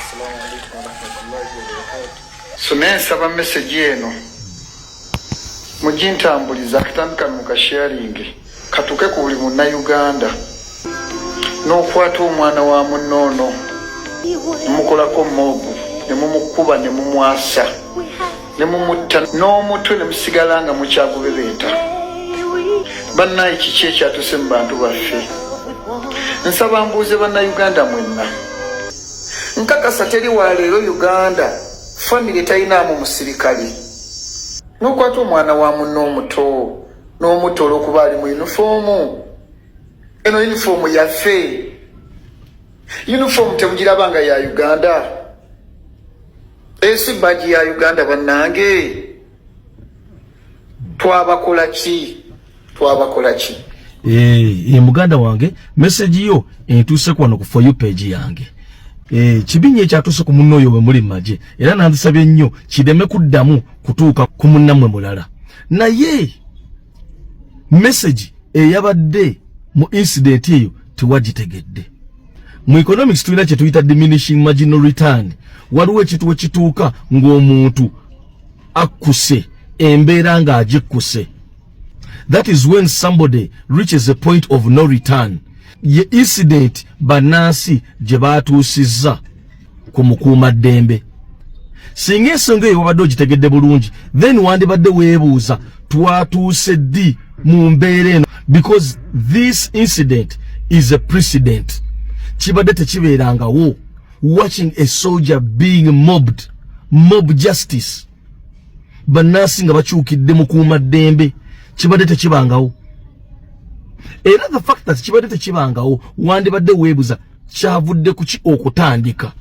Assalamu alaikum warahmatullahi wabarakatuh. So naye nsaba message eno mugintambuliza, akatambi kano mukasharinge katuke ku buli Munnayuganda. N'okwata omwana wa munnoono, nemukolako mob, ne mumukuba, ne mumwasa, ne mumutta n'omutwe, ne musigala nga mukyagubebeeta. Bannaye, kiki ekyatuse mu bantu baffe? Nsaba mbuuze Bannayuganda mwenna. Nkakasa teri wa leero Uganda family talinaamu musirikale. N'okwata omwana wa munno omuto n'omutta olw'okuba ali mu yunifoomu. Eno yunifoomu yaffe, yunifoomu temugiraba nga ya Uganda? Esi badge ya Uganda. Bannange, twabakola ki? Twabakola ki? Muganda wange, message yo entuuse kwano ku For You page yange. Kibi nnyo ekyatuuse ku munno oyo bwe muli magye, era nandisabye nnyo kireme kuddamu kutuuka ku munnammwe mulala. Naye message eyabadde mu incident eyo tewagitegedde. Mu economics tulina kye tuyita diminishing marginal return. Waliwo ekintu we kituuka ng'omuntu akkuse embeera ng'agikkuse. That is when somebody reaches a point of no return. Ye incident bannansi gye baatuusizza ku mukuumaddembe. Singa ensonga eyo wabadde ogitegedde bulungi, then wandibadde weebuuza twatuuse ddi mu mbeera eno, because this incident is a precedent. Kibadde tekibeerangawo, watching a soldier being mobbed, mob justice, bannansi nga bakyukidde mukuumaddembe. Kibadde tekibangawo, era the fact that kibadde tekibangawo, wandibadde weebuza kyavudde kuki okutandika,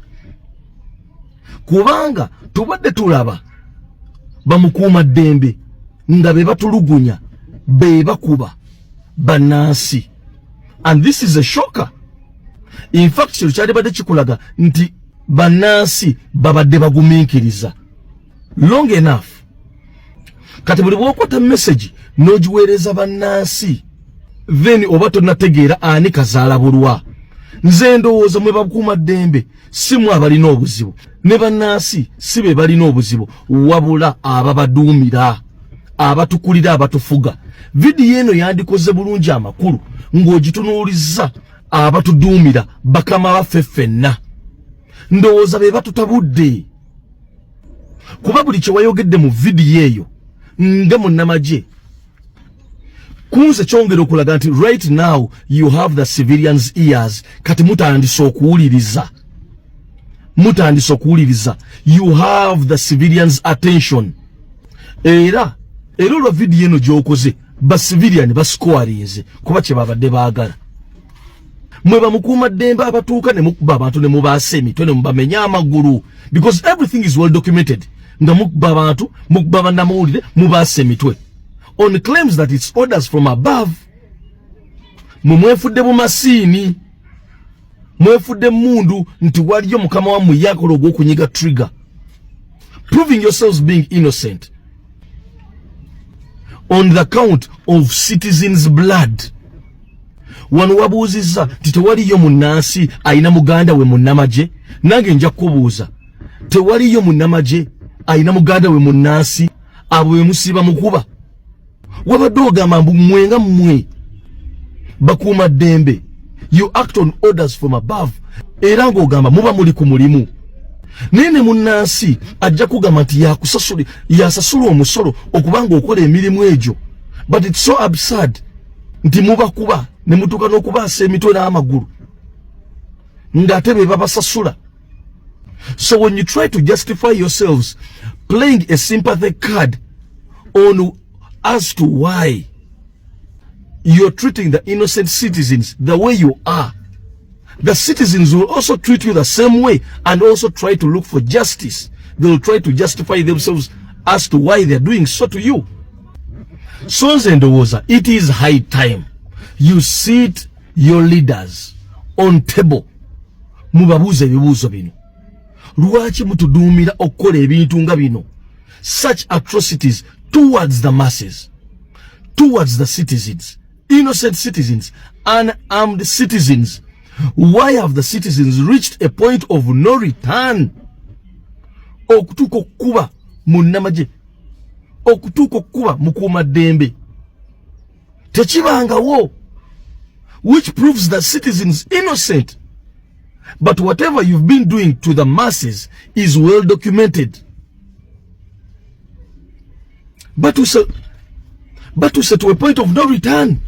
kubanga tubadde tulaba bamukuumaddembe nga be batulugunya, be bakuba bannansi, and this is a shocker. In fact, kino kyalibadde kikulaga nti bannansi babadde bagumiikiriza long enough. Kati buli bwokwata message n'ogiweereza bannansi, then oba tonategeera ani kazaala bulwa. Nze ndowooza mwe bakuuma ddembe si mwe abalina obuzibu, ne bannansi si be balina obuzibu, wabula ababaduumira, abatukulira, abatufuga. Vidiyo eno yandikoze bulungi amakulu ng'ogitunuulizza abatuduumira, bakama baffe ffenna. Ndowooza be batutabudde, kuba buli kye wayogedde mu vidiyo eyo nga munnamagye, kunze kyongera okulaga nti right now you have the civilians' ears. Kati mutandise okuwuliriza, mutandise okuwuliriza. You have the civilians' attention. Era olwa vidiyo eno gy'okoze, ba civilian basikowalinze, kuba kye babadde baagala. Mwe bamukuuma ddembe abatuuka ne mukuba abantu, ne mubaasa emitwe, ne mubamenya amagulu, because everything is well documented, nga mukuba abantu, mukuba bannamawulire, mubaasa emitwe on claims that it's orders from above. Mwe mwefudde bumasiini, mwefudde mundu nti waliyo mukama wammwe yakola ogw'okunyiga trigger, proving yourselves being innocent on the count of citizens' blood. Wano wabuuzizza nti tewaliyo munnansi ayina muganda we munnamagye. Nange nja kukubuuza, tewaliyo munnamagye ayina muganda we munnansi? Abo be musiiba mukuba. Wabadde ogamba mbu mmwe nga mmwe bakuuma ddembe, you act on orders from above, era ng'ogamba muba muli ku mulimu. Naye ne munnansi ajja kugamba nti yakusasula, yasasula omusolo okubanga okola emirimu egyo. But it's so absurd nti mubakuba ne mutuuka n'okubaasa emitwe n'amagulu ng'ate be babasasula. So when you try to justify yourselves, playing a sympathy card on as to why you're treating the innocent citizens the way you are, the citizens will also treat you the same way and also try to look for justice. They will try to justify themselves as to why they're doing so to you. So nze ndowooza it is high time you sit your leaders on table, mubabuuze ebibuuzo bino: lwaki mutuduumira okukola ebintu nga bino, such atrocities towards the masses, towards the citizens, innocent citizens, unarmed citizens? Why have the citizens reached a point of no return, okutuuka okukuba munnamagye, okutuuka okukuba mukuumaddembe? Tekibangawo, which proves the citizens innocent. But whatever you've been doing to the masses is well documented. Batuuse to a point of no return.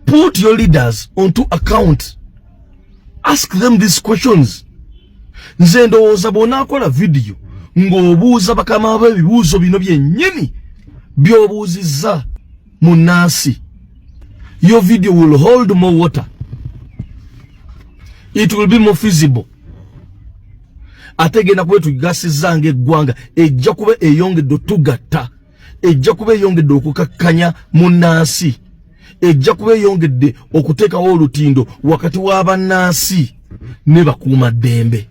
Put your leaders onto account. Ask them these questions. Nze ndowooza bw'onaakola vidiyo ng'obuuza bakama bo ebibuuzo bino byennyini by'obuuzizza munnansi, your video will hold more water, it will be more feasible, ate egenda kuba etugasizza ng'eggwanga, ejja kuba eyongedde otugatta, ejja kuba eyongedde okukakkanya munnansi, ejja kuba eyongedde okuteekawo olutindo wakati w'abannansi ne bakuuma ddembe.